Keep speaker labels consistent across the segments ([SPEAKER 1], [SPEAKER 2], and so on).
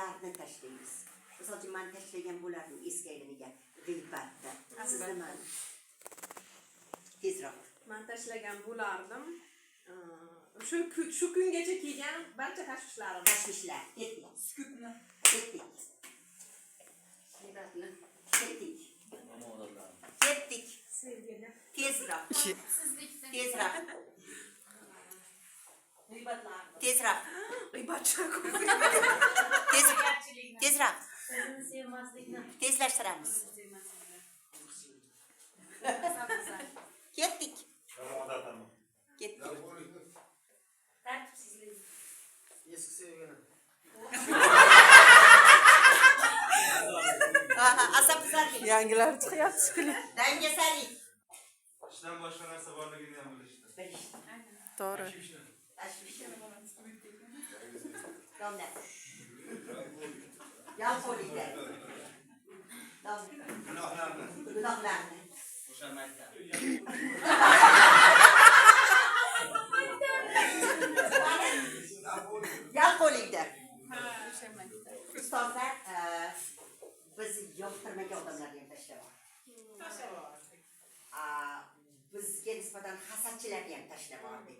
[SPEAKER 1] Nimalarni tashlaymiz? Misol uchun, man tashlagan bo'lardim eski aylanaga g'iybatni. Siz nimani? Tezroq.
[SPEAKER 2] Man tashlagan bo'lardim. Shu kungacha kelgan barcha tashvishlarim.
[SPEAKER 1] Tashvishlar. Ketdik.
[SPEAKER 2] Sukutni.
[SPEAKER 1] Ketdik.
[SPEAKER 2] G'iybatni.
[SPEAKER 1] Ketdik. Ketdik.
[SPEAKER 2] Sevgini.
[SPEAKER 1] Tezroq.
[SPEAKER 3] Sizlikni.
[SPEAKER 1] Tezroq.
[SPEAKER 2] G'iybatlarni.
[SPEAKER 1] Tezroq.
[SPEAKER 2] G'iybatchilar ko'p.
[SPEAKER 1] Tez,
[SPEAKER 3] Garchilikni.
[SPEAKER 1] tezroq.
[SPEAKER 3] O'zini sevmaslikni.
[SPEAKER 1] Tezlashtiramiz.
[SPEAKER 3] O'zini sevmaslikni.
[SPEAKER 1] Ketdik.
[SPEAKER 4] Yomon odatlarni.
[SPEAKER 1] Ketdik.
[SPEAKER 3] Tartibsizlik.
[SPEAKER 5] Eski sevgini.
[SPEAKER 1] Aha, asabbuzarlik.
[SPEAKER 6] Yangilar chiqyapti shekilli.
[SPEAKER 1] Dangasalik.
[SPEAKER 4] Ishdan boshqa narsa borligini ham bilishdi.
[SPEAKER 1] Bilish.
[SPEAKER 6] To'g'ri.
[SPEAKER 1] Tashvish. Domla. Yalqovlikda. Domla.
[SPEAKER 4] Gunohlarni.
[SPEAKER 1] Gunohlarni.
[SPEAKER 5] O'sha maktab.
[SPEAKER 1] Yalqovlikda. Ustozlar, bizni yoqtirmagan odamlarni ham tashlab yubordik. Bizga nisbatan hasadchilarni ham tashlab yubordik.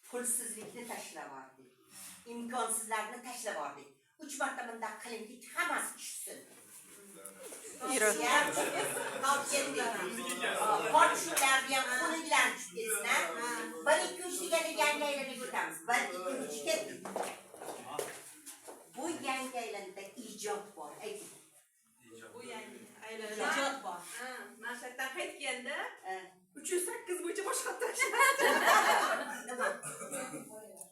[SPEAKER 1] Pulsizlikni tashlab yubordik. Imkonsizlarni tashlab yubordik. Uch marta bundoq qilingki, hammasi tushsin.
[SPEAKER 6] Iro.
[SPEAKER 1] Hop, ketdik. Qochishlarni ham qo'linglarni tushib ketsin, a? 1 2 3 deganda yangi aylanaga o'tamiz. 1 2 3 ketdik. Bu yangi aylanada ijod bor. Ayting.
[SPEAKER 2] Bu yangi aylanada.
[SPEAKER 1] Ijod bor.
[SPEAKER 2] Ha, mana shu yerdan qaytganda 308 bo'yicha boshqatdan
[SPEAKER 1] Nima?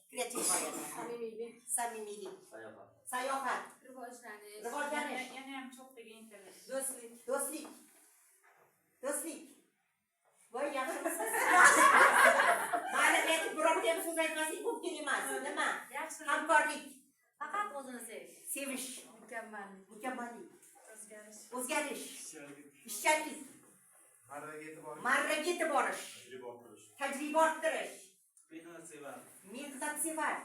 [SPEAKER 1] Kreativ g'oyalar.
[SPEAKER 2] Samimiylik.
[SPEAKER 1] Samimiylik.
[SPEAKER 5] Sayohat.
[SPEAKER 1] Sayohat.
[SPEAKER 3] Rivojlanish.
[SPEAKER 1] Rivojlanish.
[SPEAKER 3] Yana ham cho'qqiga intilish.
[SPEAKER 2] Do'stlik.
[SPEAKER 1] Do'stlik. Do'stlik. Voy, yaxshimisiz? Ma'naviyatni birorta ham so'z aytmaslik mumkin emas. Nima?
[SPEAKER 3] Yaxshilik.
[SPEAKER 1] Hamkorlik,
[SPEAKER 3] Faqat o'zini sevish.
[SPEAKER 1] sevish,
[SPEAKER 3] Mukammallik.
[SPEAKER 1] mukammallik,
[SPEAKER 3] O'zgarish.
[SPEAKER 1] o'zgarish, ishchanlik,
[SPEAKER 4] Marraga yetib borish.
[SPEAKER 1] marraga yetib borish,
[SPEAKER 4] Tajriba orttirish.
[SPEAKER 1] tajriba orttirish,
[SPEAKER 5] Mehnatsevar.
[SPEAKER 1] mehnatsevar,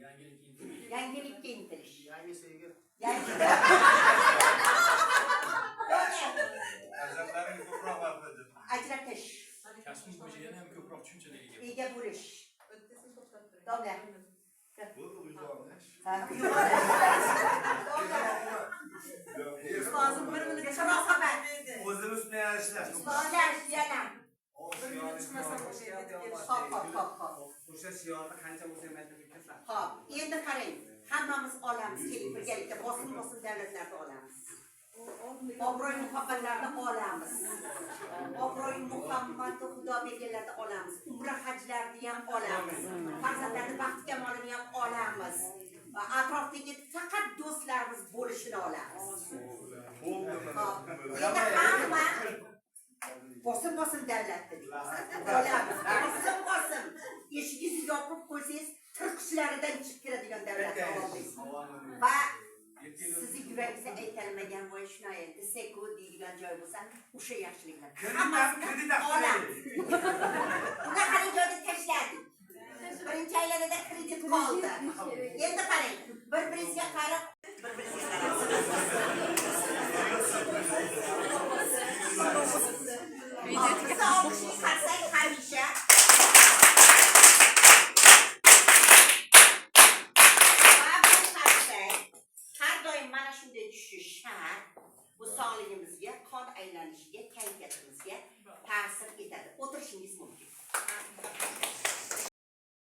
[SPEAKER 5] Yangilikka intilish.
[SPEAKER 1] yangilikka intilish.
[SPEAKER 5] Yangi sevgi.
[SPEAKER 1] Yangi.
[SPEAKER 4] Farzandlarimga ko'proq vaqt ajratish.
[SPEAKER 1] Ajratish,
[SPEAKER 7] Kasbimiz bo'yicha yana ham ko'proq tushunchalarga ega
[SPEAKER 1] ega bo'lish. Domla.
[SPEAKER 4] Bo'ldi, uyg'onish.
[SPEAKER 1] Ha.
[SPEAKER 2] Ustozim bir minut
[SPEAKER 1] Muroqabat.
[SPEAKER 4] O'zimiz bilan ishlash.
[SPEAKER 1] Ustozlar yana.
[SPEAKER 2] Chiqmasam bo'lmaydi deb kelish.
[SPEAKER 1] Hop, hop, hop, hop.
[SPEAKER 5] O'sha shiorni qancha bo'lsa ham aytib ketsa.
[SPEAKER 1] Hop, endi qarang. Hammamiz olamiz, keling birgalikda bosim-bosim davlatlarni olamiz. Obro'y muhabbatlarni olamiz. Obro'y muhabbati Xudo berganlarni olamiz. Umra hajlarni ham olamiz. Farzandlarni baxti kamolini ham olamiz. Va atrofdagi faqat do'stlarimiz bo'lishini olamiz. Hop, endi hamma bosim-bosim davlat dedik. Olamiz. Bosim-bosim. Eshigingizni yopib qo'ysangiz, tirqishlaridan chiqib kiradigan davlatni olamiz. Va sizni yuragingizda aytalmagan voy shunday desak-ku deydigan joy bo'lsa, o'sha yaxshiliklar. Hammasini
[SPEAKER 4] Kredit
[SPEAKER 1] olamiz. Uni joyda tashladik. Birinchi aylanada kredit qoldi. Endi qarang, bir-biringizga qarab, bir-biringizga qarab. Bizni olqishni qarsak hamisha. Va bu qarsak, har doim mana shunday tushishi shart. Bu sog'ligimizga, qon aylanishiga, kayfiyatimizga